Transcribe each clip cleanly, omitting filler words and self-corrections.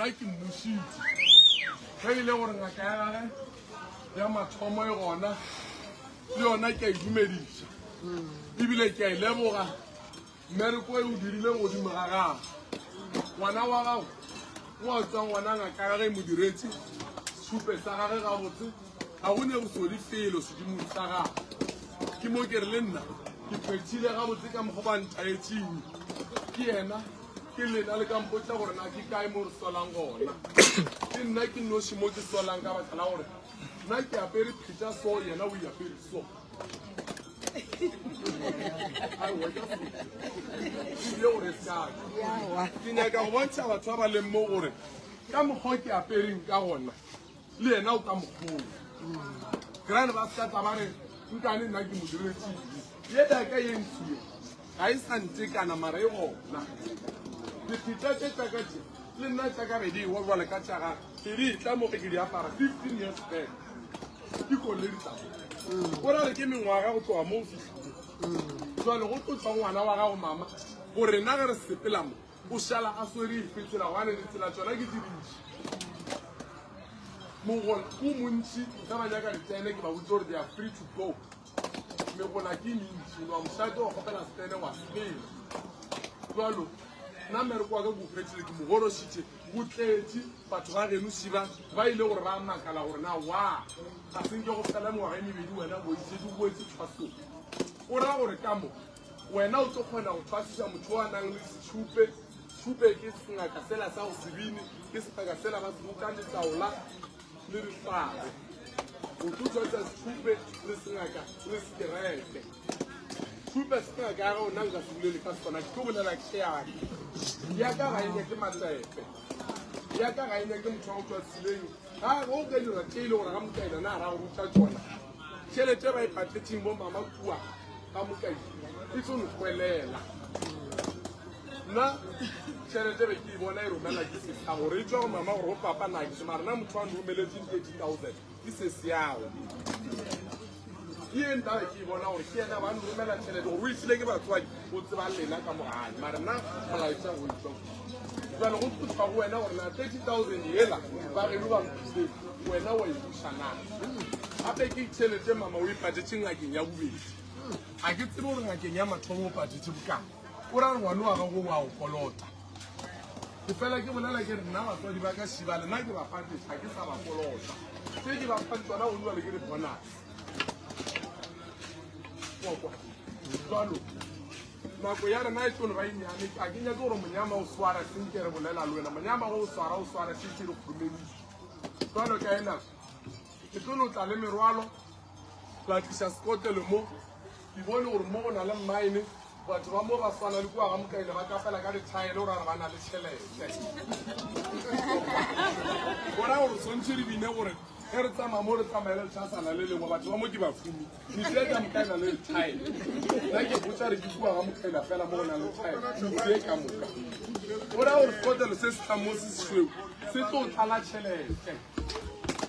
Nna ke mmušitše. Ge e le gore ngaka ya gage ya mathomo e gona, le yona ke a e dumediša ebile ke a e leboga mmereko e o dirile godimo ga gagwe. Ngwana wa gago o a tswang gona ngaka ya gage e mo diretše sešupe sa gage gabotse, ga go ne go sodi felo sedimong sa gagwe. Ke mo ke re le nna ke phethile gabotse ka mokgwa ba ntaetšeng ke yena. Ke lena le ka mpotša gore na ke kae mo re solang gona. Ke nna ke noši mo ke solang ka baka la gore nna ke apere phetša so yena o e apere so. Ebile gore se ka ke nyaka go bontšha batho ba ba leng mo gore ka mokgwa o ke apereng ka gona le yena o ka mokgoo. Grane ba se ka tla ba re nkane nna ke mo diretše ye daka ye ntsho ye. Ga e sa ntekana mara e gona. Dipheta tše tša ka tše le nna tša ka be di ewa bjale ka tša gage ke di tla mo ge ke di apara 15 years back di kolle di tla o ra re ke mengwaga go tloga mo o fihlile jwale go tlo tšwa ngwana wa gago mama gore nna ge re sepela mo o šala a swere efe tsela gobane ditsela tšona ke tše dintši mogola o montši ge ba nyaka ditsene ke ba botse gore they are free to go Megola ke mentši, wa mošate wa kgopela setene wa sepela. Jalo nna mmereko wa ka ke o phethile, ke mo gorošitše, go tletše batho ba geno šiba ba ile gore ba makala gore na wa ga se nke go fela mengwaga e mebedi wena o itšetše o boetse thwasong. O ra gore ka mo wena o tlo kgona go thwasiša motho o a nang le setšhupe. Tšhupe ke sengaka sela sa go sebini, ke sengaka sela ba se roka letaola le dihlare. O tlo tšwetša setšhupe le sengaka le sekerete. Tšhupe sengaka ya gago nna nka se bolele ka sona, ke tlo bolela ke yaka. Ya ka ga e nyake matepe, ya ka ga e nyake motho wa go tšwa tseleng. Ga o ka dira tše e le gore ga mokaila na ra go ruta tšona, tšhelete ba e patetšeng bo mama kua ga mokaila e tlo no hwelela. Nna tšhelete be ke e bona e romela ke sesa gore e tšwa go mama gore go papa na ke mara nna motho wa nromeletseng 30,000 ke sese yago ke ye nna be ke e bona gore ke yena ba nromela tšhelete gore o e file ke batswadi o tseba lena ka mogae mara nna molaetša go etswa jale go tlotswa go wena gore na 30,000 yela ba geno ba mphile wena wa e buša na gape ke tšhelete mama o e patetše ngakeng ya bobedi ga ke tsebe gore ngakeng ya mathomo o patetše bokae O ra re ngwane wa gago wa go kolota. Ke fela ke bolela ke re nna batswadi ba ka šiba le nna ke ba patetše ga ke sa ba kolota. Tše ke ba fang tsona go jwale ke di-bonus. Wa kwa? Jwalo nako ya rena e tlo no ba e nnyane ga ke nyake gore monyama o swara senke re bolela le wena monyama go o swara o swara šetše re khurumeditše jwalo ka e nako ke tlo no tla le merwalo la tliša sekotlelo mo Ke bone gore mo go na le mine, batho ba mo ba swana le kua ga Mokaile ba kapela ka dithaele gore re ba na le tšhelete. Go raya gore swantšhe re bine gore ge re tsamaya mo re tsamaele lethasana le lengwe batho ba mo ke bafumi metse ka moka e na le lethaele. Nna ke botsa re ke kua ga Mokaila fela mo go na le thaele metse e ka moka. Go raya gore sekotlelo se se tlang mo se sešweu se tlo tlala tšhelete.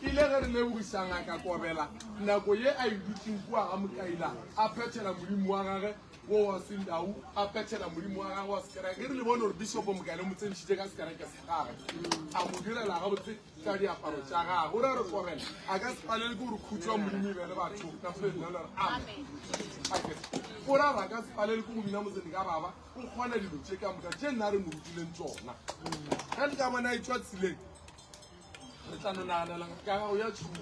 Ile ge re lebogiša ngaka Kobela Nako ye a e dutšeng kua ga Mokaila, a phethela modimo wa gage wo wa Sindau, a phethela modimo wa gagwe wa sekereke. Ge re le bone gore Bishopo Mokaila o mo tsentšhitše ka sekereke sa gagwe, a mo direla gabotse ka diaparo tša gagwe. O ra re Kobela a ka se palele ke gore khutšo ya Modimo e be le batho. Ka mosadi le re amen. O ra re a ka se palele ke go bina motseng ka baba, o kgona dilo tše ka moka tše nna re mo rutileng tšona. Ge le ka bona e tšwa tseleng, re tla no naganela ka gago ya tšhupa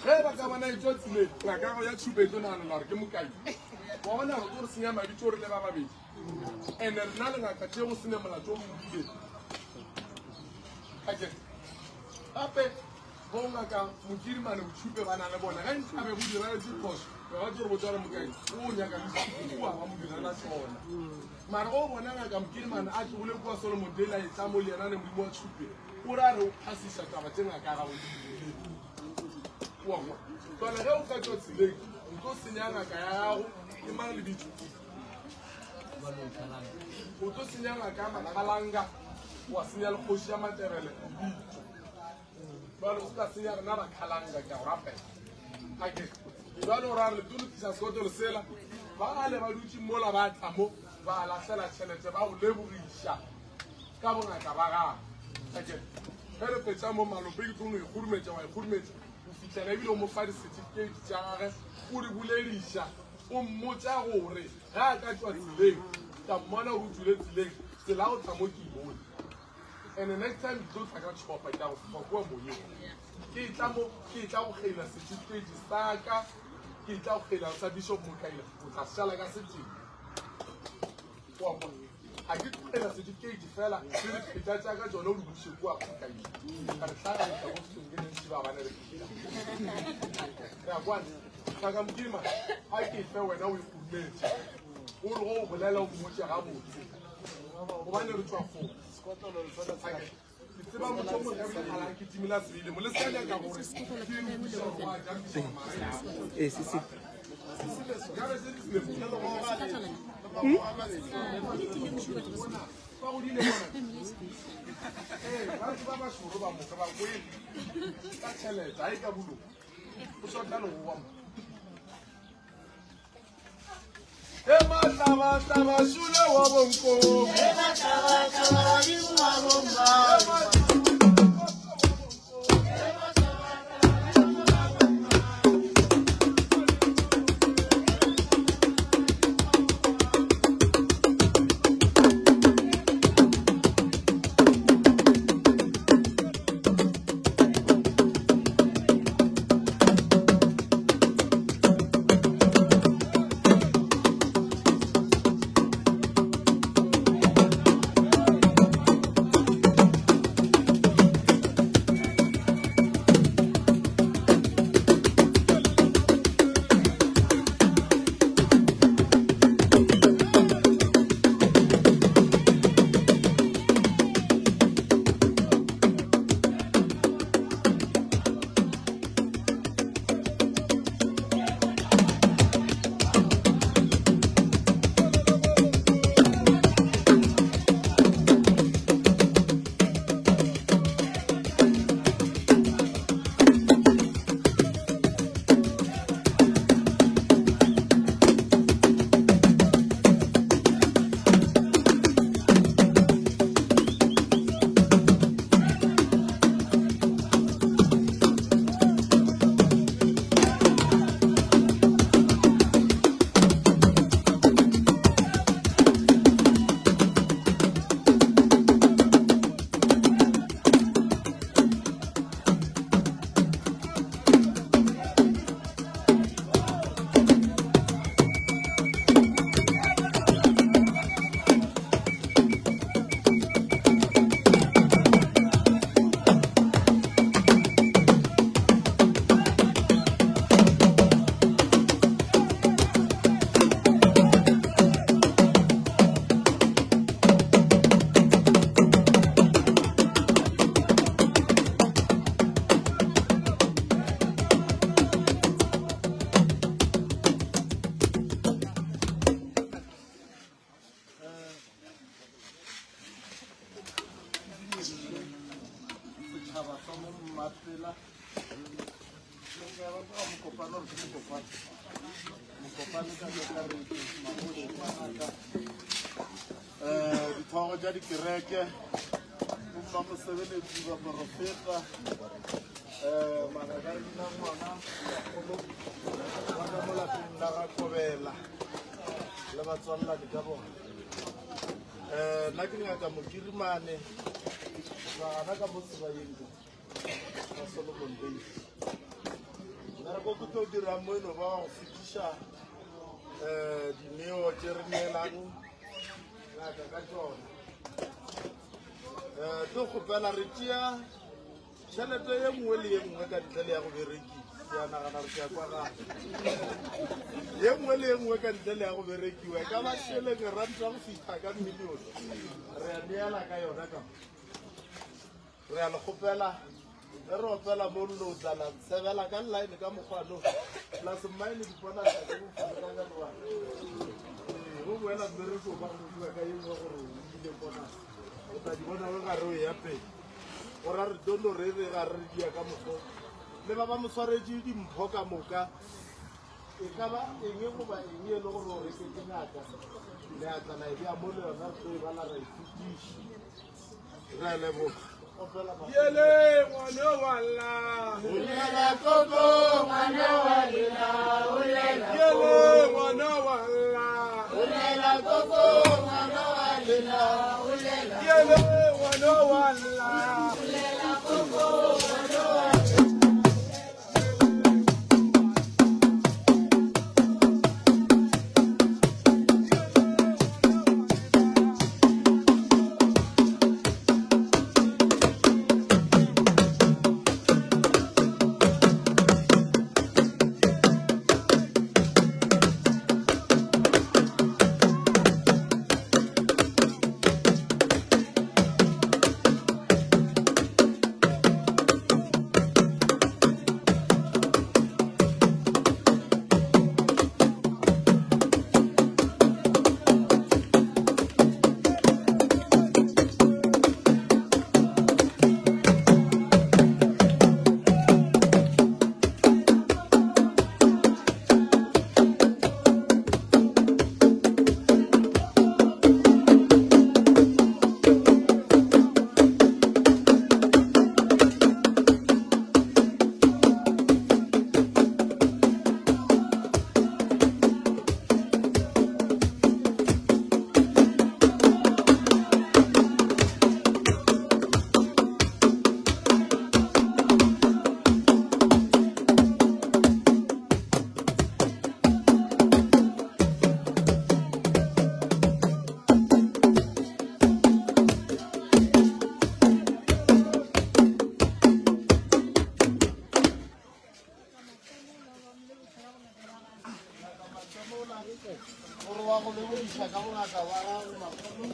ge ba ka bona e tswa tseleng ngaka gago ya tšhupa e tlo naganela gore ke mokai wa bona gore tlo re senya mabitso re le ba babedi and-e rena le ngaka tše go sene molato o mokile ake gape Bo ngaka Mokirimane Botšhupe ba na le bona ge nkabe go diragetše phošo be ba tlo re botša gore mokai o nyaka ditšhupe kua ba mo direla tšona. Mara o bona ngaka Mokirimane a tlogile kua Solomon Dale a etla mo le yena ne modimo wa tšhupe o ra re o phasiša taba tše ngaka ya gago di dirile. Wa kwa? Jwale ge o ka tšwa tseleng o tlo senya ngaka ya gago ke mang lebitso? O tlo senya ngaka ya Makgalanga wa senya le kgoši ya Matebele lebitso. Jwale o ka senya rena bakhalanga ke a go rapela. Ake jwale o ra re tlo lokisa sekotlelo sela ba ale ba dutše mola ba tla mo ba lahlela tšhelete ba go lebogiša. ka bongaka ba gagwe. Akere ge re fetša mo malope ke tlo no ikgurumetša wa ikgurumetša go fihlela ebile o mo fa di-certificate tša gage o di bolediša o mmotša gore ge a ka tšwa tseleng ka mmona gore o tšwile tseleng tsela go tla mo ke e bone and the next time ke tlo tla ka chopper ke a go fofa kua moyeng ke tla mo ke tla go kgeila certificate sa ka ke tla go kgeila sa bishop Mokaila o tla šala ka seteng wa bona ga ke tlogela certificate fela le dipheta tša ka tsone o di buše kua Mokaila ka re tlhaga le tla go seng ke ntši ba bana re phela re a kwana tlhaka modima a ke fe wena o ikgurumetse o re go o bolela o mmotse gabotse gobane re tswa foo ke tseba motho o mongwe a ke timela sebele mo le se nyaka gore Ee, se se. ba godile bona ee batho ba ba šoro ba moka ba kwele ka tšhelete ga e ka boloko o sotla legowa mo Emahlabahlaba šule wa bonko. Emahlabahlaba wa bomma. Setšhaba sa mo Mmatela mokopano re ke mokopano mokopano ka kakaretso magoši manaka um dithogo tša dikereke bomma mosebeletsi baporofeta um mangaka re dina ngwana bagolo ba ka mo lapeng la ga kobela le batswallane ka bona um nna ke ngaka mokirimane gana ka mo sebayeng ka ka solomon base mmereko ke tlo dirang mo eno ba wa go fetiša um dineo tše re neelang ngaka ka tšona um tlo kgopela re tšea tšhelete ye nngwe le ye nngwe ka ntle le ya go berekiwa ke a nagana re ke a kwagala ye nngwe le ye nngwe ka ntle le ya go berekiwa e ka ba šeleng ranta go fitlha ka millione re a neela ka yona ka re a le kgopela ge re opela mo lo tla la ntshebela ka line ka mokgwano plus mine diponasa ke bofane ka jaloa go boela mmereko ba go bua ka ye nngwe gore o ile bonasa o tla di bona ge gare o ya pele go ra re dono re re ga re dia ka mokgo le ba ba mo swaretše dimpho ka moka e ka ba eng goba eng e le gore o reketse ngaka le atla la e bea mo le yona re tlo e bala ra e fetiša. Re a leboga. Yele ngwana wa lla. Olela koko ngwana wa lela, olela. Yele ngwana wa lla. Olela koko ngwana wa lela, olela. Yele ngwana wa lla. Olela koko ngwana wa Gore wa go lebogiša ka bongaka ba gago makgolo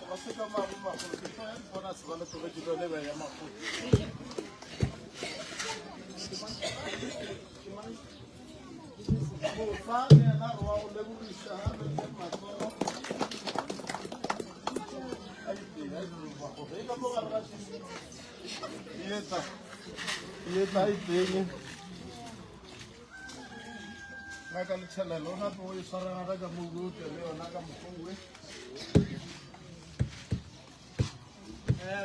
ba se ka mago makgolo ke tlo ya dipona se ba le tlogetše jale ba ya makgolo Mofa le yena re wa go lebogiša gape ke matsogo a ipee a ipee e ka mo gare ga etla etla a ipenye Ngaka Letšhelelo o nape o e swaragana ka mobu o tle le yona ka mokgwa owe.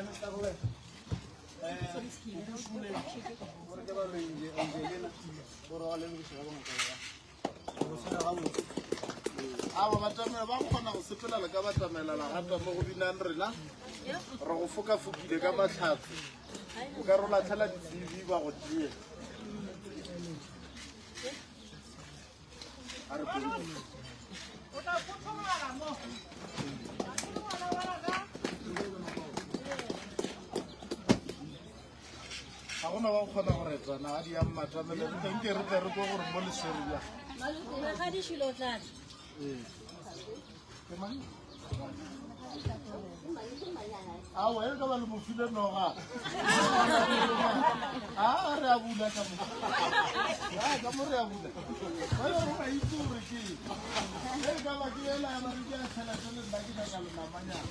Mr. Robert, gore ke ba re Angelina gore wa lebogiša ka bongaka ba go tshwara gabotse. Aba batamela ba kgona go sepela le ka batamela la gata mo go binang rena re go fokafokile ka mahlatse o ka re o latlhela di-cv ba go tšea. Ga gona wa go kgona go retana ga di ya mmatamele re teng ke re tle re kwe gore mo leswere bjang. Ee. Ke mang? Aowa, e ka ba le mo file noga. A re a bula ka mo. A ka mo re a bula. Ba le gore ba itse gore ke eng. E ka ba ke ela ya ba re ke ya tšhelete le nna ke nyaka lenamanyana.